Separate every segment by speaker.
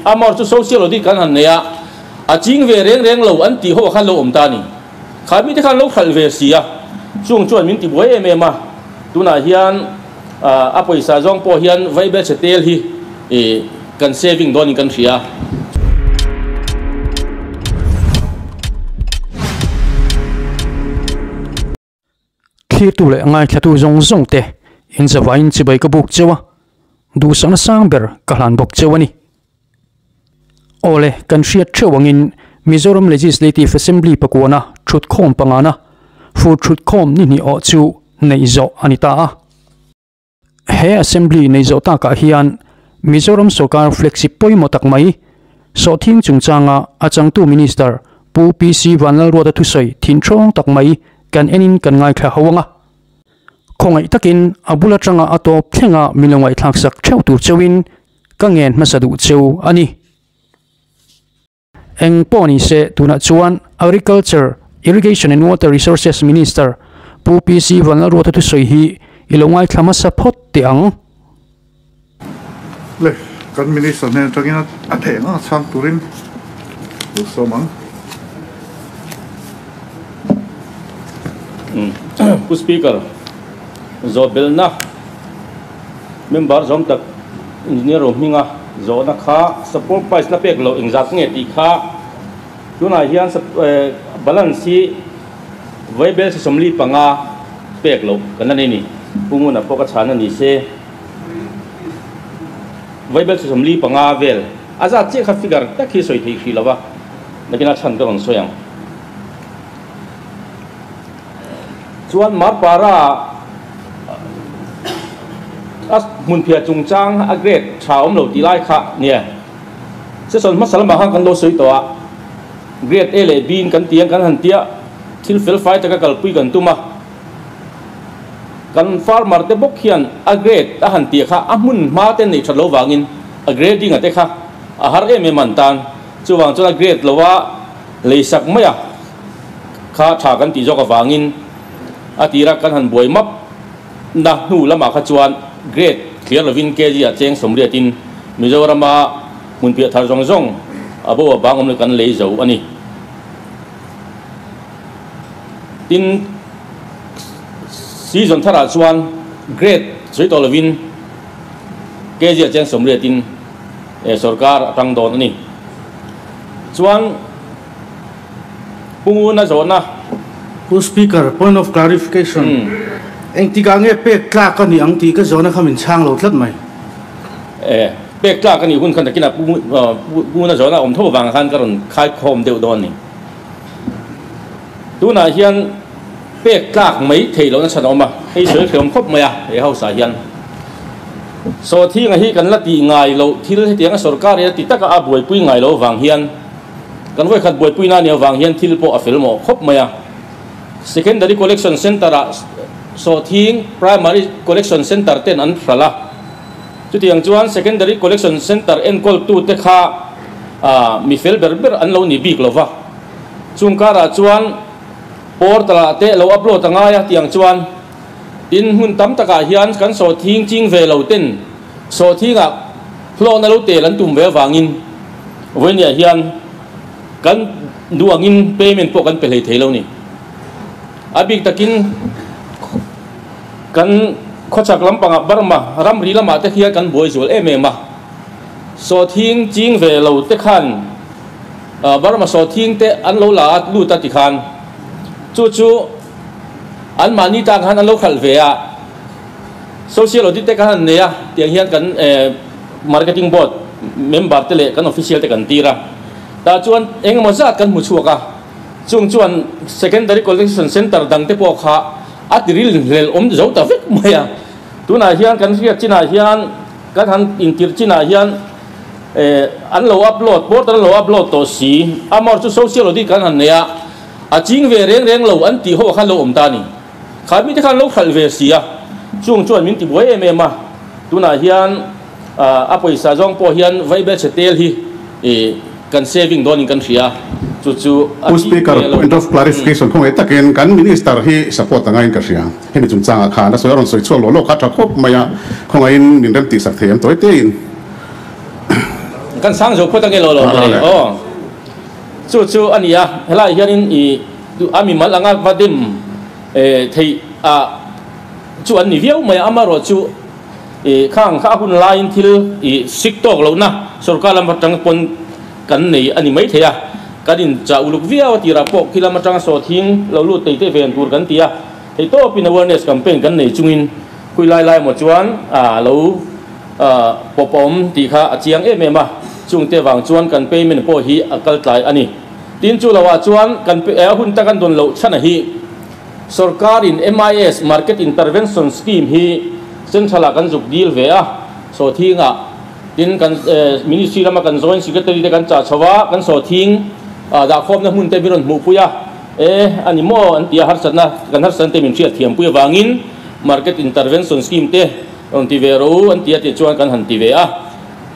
Speaker 1: Amor chu social audit kan han nei a, a ching ve reng reng lo an tih ho khan lo awm ta a ni. Kha mite khan lo hralh ve si a, chung chuan min ti buai em em a, tunah hian a pawisa zawng pawh hian vaibel chhe tel hi kan saving dawnin kan hria.
Speaker 2: Thlirtu leh ngaithlatu zawng zawng te in zavaiin chibai ka buk cheu a, duhsakna sang ber ka hlan bawk cheu a ni. Awle, kan hriat theuh angin Mizoram Legislative Assembly pakuana thutkhawm pangana fur thutkhawm ni hnih awh chu neih zawh a ni ta a. He Assembly nei zawh takah hian Mizoram sawrkar flagship pawimawh tak mai, Sawhthing chungchanga a changtu Minister Pu PC Vanlalruata thusawi thinthawng tak mai kan enin kan ngaithla ho ang a. Khawngaih takin a bul atanga a tawp thlenga min lo ngaihthlak sak theuh tur cheuhin ka ngen hmasa duh cheu a ni. Eng pawh ni se tunah chuan Agriculture, Irrigation and Water Resources Minister Pu PC Vanlalruata thusawi hi i lo ngaithla hmasa phawt teh ang.
Speaker 3: Le, kan Minister hnen atangin a theih ang a chhang turin lo sawm ang.
Speaker 1: Pu Speaker, zawhbelhna member zawm tak Engineer Rohminga zawhna kha support price la pek loh engzat nge tih kha tunah hian balance hi vaibel 75 pek loh kan la nei a ni. Pu Nguna pawh ka chhan a ni se vaibel 45 vel a zat chiah kha figure tak hi sawi theih hrih lo va, nakinah chhan ka rawn sawi ang. Chuan Marpara a hmunphiah chungchang a grade tha awm lo tih lai kha nia. Session hmasa lamah khan kan lo sawi tawh a, grade A leh B in kan ti ang kan han tia, thil fel fai taka kalpui kan tum a. Kan farmer te bawk hian a grade a han tih kha a hmun hma te neih that lo vangin a grading a te kha a har em em an tan. Chuvang chuan a grade lo a leisak mai a. Kha tha kan tih zawk avangin a tira kan han buai map na hnu lamah kha chuan grade clear lovin kg ah cheng 80 in Mizorama hmunphiah thar zawng zawng a bo a bang awm lo kan lei zo a ni. Tin, season tharah chuan grade sawi tawh lovin kg ah cheng 80 in sorkar a tang dawn a ni. Chuan. Pu Nguna zawhna.
Speaker 4: Pu Speaker, point of clarification, engtikah nge pek tlak a nih ang tih ka zawhna kha min chhang lo tlat mai.
Speaker 1: E, pek tlak a nih hun khan takinah Pu Nguna zawhna awm tho avang khan ka rawn khaikhawm deuh dawn a ni. Tunah hian pek tlak mai theih lohna chhan a awm a, hei sawi hreawm khawp mai a he house ah hian. Sawthinga hi kan la tih ngai loh thil hetianga sorkar in a ti taka a buaipui ngai loh avang hian, Kan vawikhat buaipuina nia vang hian thil pawh a fel mawh khawp mai a. Secondary Collection Centre-ah Sawhthing Primary Collection Centre ten an hralh a. Chutiang chuan Secondary Collection Centre enkawltute kha mi fel ber ber an lo ni bik lo va. Chung karah chuan portal-ah te lo upload a ngai a tiang chuan tin hmun tam takah hian kan sawhthing ching ve lo ten sawhthingah hlawhna lo tel an tum ve avangin Vawinia hian kan duh angin payment pawh kan pe hlei thei lo ni. A bik takin kan khawchhak lampangah Burma ramri lamah te hian kan buai zual em em a. Sawhthing ching ve lo te khan Burma sawhthing te an lo la a lut a ti khan chu chu anmahni tan khan an lo khalh ve a. Social audit te kan han nei a tiang hian kan Marketing Board member te leh kan official te kan tir a, tah chuan eng emaw zat kan hmu chhuak a, chung chuan Secondary Collection Centre dang te pawh kha a ti ril hlel awm zo ta vek mai a. Tunah hian kan hriat chinah hian kan han intirh chinah hian an lo upload, portal an lo upload tawh si, amaherawhchu Social Audit kan han nei a, a ching ve reng reng lo an tih ho khan lo awm ta a ni. Kha mite khan lo hralh ve si a, chung chuan min ti buai em em a, tunah hian a pawisa zawng pawh hian vaibel chhe tel hi kan saving dawnin kan hria, chu chu a
Speaker 3: Pu
Speaker 1: ti
Speaker 3: Speaker,
Speaker 1: ve lo.
Speaker 3: point of clarification khawngaih takin kan Minister hi support a ngaiin ka hria. Hemi chungchangah khan a sawi a rawn sawi chhuak lawh lawk kha a tha khawp mai a, khawngaihin min rem tihsak thei em tawi tein.
Speaker 1: Kan sang zo phawt ange lo lo mawle aw. Chu chu a ni a, helaiah hianin i a mimal anga va dem theih a chu an ni viau mai a, amaherawh chu i khang kha a hun laiin thil i sik tawk lohna sorkar lam atang pawn kan nei a ni maithei a, kan inchah uluk viau a tirah pawh khi lam atanga sawhthing lo lut thei te ven tur kan ti a, hei tawpin awareness campaign kan nei chungin khui lai lai emaw chuan a lo pawp a awm tih kha a chiang em em a, chungte vang chuan kan payment pawh hi a kal tlai a ni. Tin chu loah chuan kan a hun tak an dawn loh chhan a hi sorkarin MIS, Market Intervention Scheme, hi Central ah kan zuk dil ve a, sawhthingah tin kan Ministry lama kan Joint Secretary te kan chah chho a, kan sawhthing dahkhawmna hmun te min rawn hmuhpui a, e a ni maw an ti a, harsatna kan harsatna te min hriatthiampui avangin Market Intervention Scheme te Rawn ti ve ro an ti a tih chuan kan han ti ve a.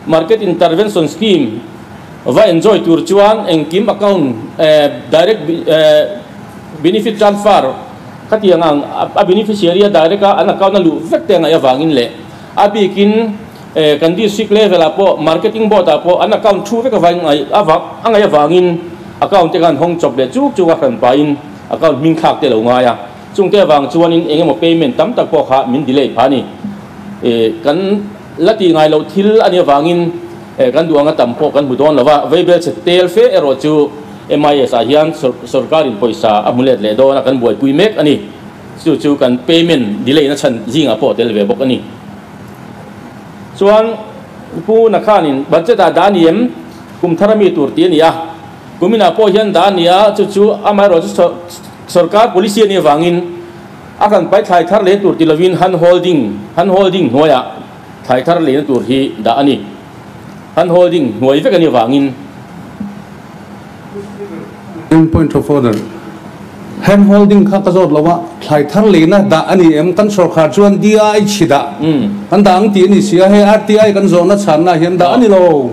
Speaker 1: Market Intervention Scheme va enjoy tur chuan engkim account direct benefit transfer khatiang ang a beneficiary a direct a an account a luh vek te a ngaih avangin leh a bikin kan district level ah pawh marketing board ah pawh an account thu vek avang a ngaih avangin account te khan hawng chawp leh chuk chuk a hran pahin account hming thlak te a lo ngai a. Chungte avang chuanin eng emaw payment tam tak pawh kha min delay pha a ni. Kan la tih ngai loh thil a nih avangin kan duh anga tam pawh kan hmu dawn lo va, veibel chhe tel fe erawh chu MIS ah hian sorkarin pawisa a hmu let leh dawn a, kan buaipui mek a ni. Chu chu kan payment delay na chhan zingah pawh tel ve bawk a ni. Chuan Pu Nakhanin budget ah dah a ni em? Kum thar a mi tur tih a ni a. Kuminah pawh hian dah a ni a, chu chu amaherawh chu Sorkar policy a nih avangin a kan pai thlai thar leh tur ti lovin hand holding, hand holding, hnuaiah thlai thar lehna tur hi dah a ni. Hand holding hnuai vek a nih avangin.
Speaker 4: Point of order, Hand holding kha ka zawt lo a, thlai thar lehna dah a ni em? Kan sorkar chuan DI chhi dah kan dah ang tih a ni si a, hei RTI kan zawhna chhanna hian dah a ni lo.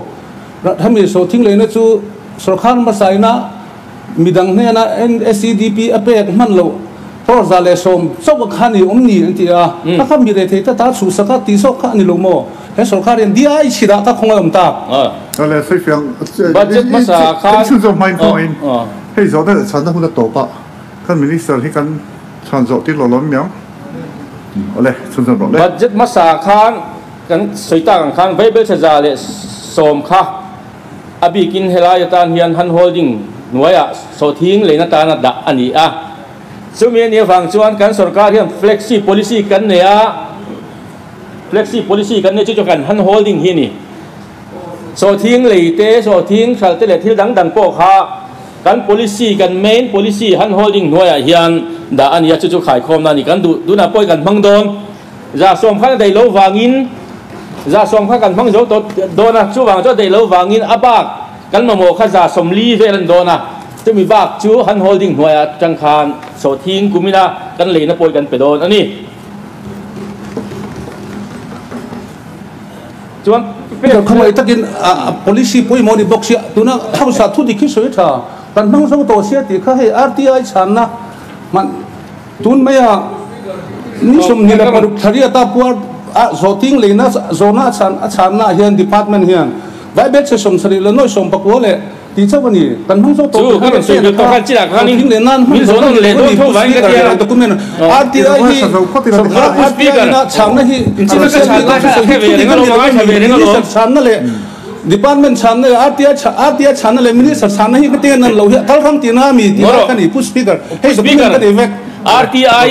Speaker 4: Hemi sawhthing lehna chu sorkar hmasaina Midang hnena NSEDP a pek hman loh crore 110 chauh a kha ni awm ni an ti a, a kha mi rethei ta ta chhuhsak a tih zawk kha a ni lo maw? He sorkar hian diai chhirah ka khawngaih awm tak.
Speaker 3: Awle sawifiang
Speaker 1: Budget hmasa khan
Speaker 3: kan chhun zawk hmain khawngaih in hei zawhna leh chhanna hun a tawp a, kan minister hi kan chhan zawh tir lo lawm miang. Awle chhun zawm rawh le.
Speaker 1: Budget hmasa khan kan sawi tak ang khan vaibelchhe 110 kha A bikin helai atan hian hand holding hnuaiah sawhthing leina tana dah a ni a. Chumi a nih avang chuan kan sorkar hian flexi policy kan nei a, flexi policy kan nei chu chu kan hand holding hi a ni. Sawhthing lei te, sawhthing hralh te leh thil dang dang pawh kha kan policy, kan main policy hand holding hnuaiah hian dah a ni a, chu chu khaikhawmna a ni. Kan duh tunah pawh hi kan hmang dawn. 10% khan a daih lo vangin 10% kha kan hmang zo tawh dawn a, chuvang chu a daih lo vangin a bak kan mamawh kha 40% vel an dawn a, chumi bak chu han holding hnuaiah atang khan sawhthing kumina kan leina pawi kan pe dawn a ni. Chuan
Speaker 4: pek Khawngaih takin policy pawimawh ni bawk sia, tuna hausa thu dik hi sawi tha, kan hmang zo tawh sia tih kha hei RTI chhanna hman Tun maia ni 26 thariata puar a zawhting leina zawhna a chhan a chhanna ah hian department hian Vaibel chhe 70 leh nawi 19 leh tih chauh a ni. Kan hmang zawk tawh tih kha pen kha zawhting leh nan hmang zawh a ni lo a ni. Pu Speaker leh document RTI hi sorkar RTI ina chhanna hi thu dik a ni lo a ni. Minister chhanna leh Department chhanna leh RTI RTI chhanna leh Minister chhanna hi ka tinge nan lo hi a kal ram tihna a mi tih lai ka ni Pu Speaker hei document ka nei vek.
Speaker 1: RTI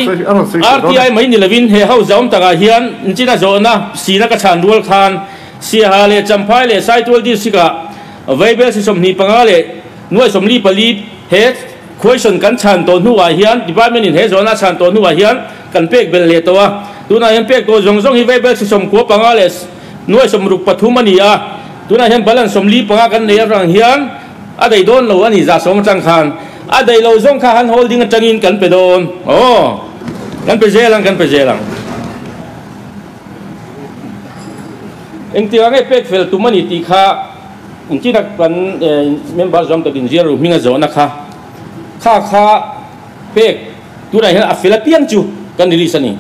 Speaker 1: RTI mai ni lovin he house awm takah hian inchina zawhna sina ka chhan rual khan Siaha leh Champhai leh Saitual district ah Vaibel si 25 leh nuai 44 he question kan chhan tawh hnuah hian department in he zawhna a chhan tawh hnuah hian kan pek belh leh tawh a, tunah hian pek tawh zawng zawng hi Vaibel si 95 leh Nuai 63 a ni a, tunah hian balance 45 kan nei avang hian a daih dawn lo a ni, 100% atang khan a daih lo zawng kha han holding atangin kan pe dawn aw, kan pe zel ang, kan pe zel ang. Engtikah nge pek fel tum a ni tih kha engtin kan member zawng tak inziar ru hminga zawhna kha kha kha pek Tunah hian a fel apiang chu kan release a ni.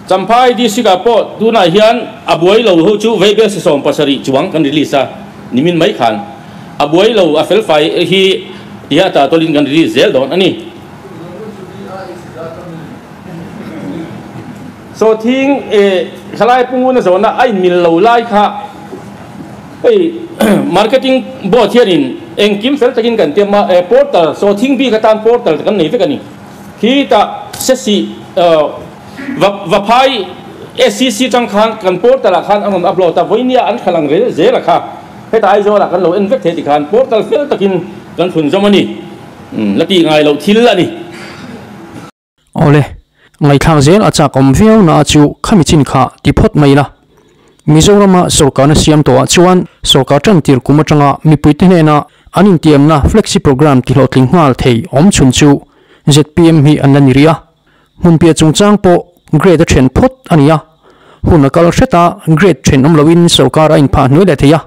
Speaker 1: Champhai district ah pawh tunah hian a buai lo ho chu veibel si 70 chuang kan release a. Nimin mai khan a buai lo a felfai hi tiha ta tawlin kan release zel dawn a ni. Sawhthing thalai punguna zawhna a inmil lo lai kha hei marketing board hianin engkim fel takin kan tem a, portal sawhthing bik atan portal kan nei vek a ni. Khi tah sesi Vaphai SCC tang khan kan portal ah khan a rawn upload a, vawinia an thlalang rel zel a kha heta Aizawl ah kan lo en vek thei tikhan portal fel takin kan thlunzawm a ni. La tih ngai loh thil a ni.
Speaker 2: Awle, ngaihthlak zel a chak awm viau na a chu khami chin kha ti phawt mai ila. Mizorama sorkarna siam tawhah chuan sorkar tantir kum atanga mipuite hnena an intiamna Flexi Programme tihlawhtling nghal thei awm chhun chu zpm hi an la ni rih a. Hmunpia chungchang pawh grade a then phawt a ni a, hun a kal hret a, grade then awm loin sorkar a inphah hnuai leh thei a.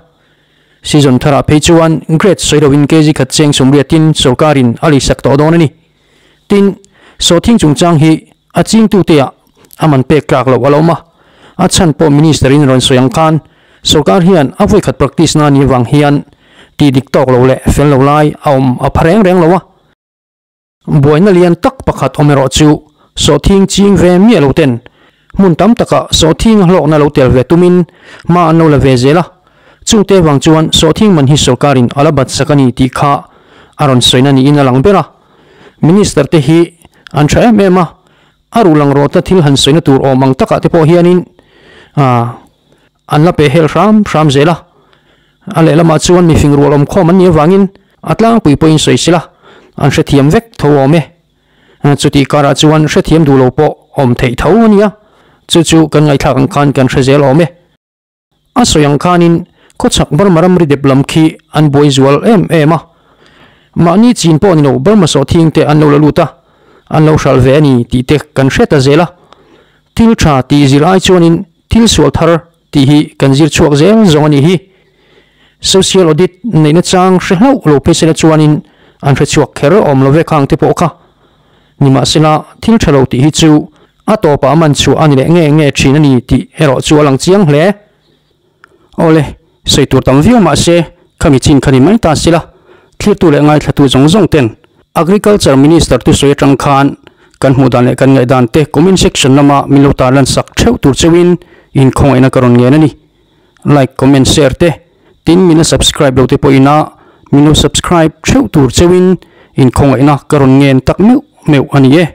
Speaker 2: Season tharah phei chuan grade sawi loin kg khat cheng sawmriatin sorkarin a leisak tawh dawn a ni. Tin, sawhthing chungchang hi a chingtuteah a man pek tlak loh a lo awm a, a chhan pawh Minister in rawn sawi ang khan sorkar hian a vawikhat practice na ni avang hian tih dik tawk lo leh fel lo lai a awm a pha reng reng lo a. Buaina lian tak pakhat awm erawh chu sawhthing ching ve miah lo ten hmun tam takah sawhthing a hlawkna lo tel ve tumin hma an lo la ve zel a, chungte vang chuan sawhthing man hi sorkarin a la bat sak a ni tih kha a rawn sawina niin a lang ber a. Minister te hi an tha em em a, a ruh lang rawta thil han sawina tur awm ang takah te pawh hianin an la pe hel hram hram zel a. A lehlamah chuan mifing rual awmkhawm an nih avangin a tlangpui pawhin sawi sila an hrethiam vek tho awm e. Chutih karah chuan hrethiam duh lo pawh awm theih tho a nia, chu chu kan ngaihthlak ang khan kan hre zel awm e. A sawi ang khanin khawchhak Burma ramri dep lam khi an buai zual em em a, mahni chin pawh ni lo Burma sawhthing te an lo la lut a, an lo hralh ve a ni tih te kan hre ta zel a. Thil tha tih zir ai chuanin thil sual thar tih hi kan zir chhuak zel zawng a nih hi. Social audit neihna chang hre hlauh lo phei sela chuanin an hre chhuak kher awm lo vek hang te pawh kha. Nimahsela thil tha lo tih hi chu a tawpah a man chhuah a ni leh nge nge thin a ni tih erawh chu a lang chiang hle. Awle, sawi tur tam viau mahse khami chin kha ni mai ta sela, thlirtu leh ngaithlatu zawng zawng ten Agriculture Minister thusawi atang khan kan hmuh dan leh kan ngaih dan te comment section lama min lo tarlan sak theuh tur cheuhin inkhawngaihna ka rawn ngen a ni. Like, comment, share te tin min la subscribe lo te pawhin a min lo subscribe theuh tur cheuhin inkhawngaihna ka rawn ngen tak meuh meuh a ni e.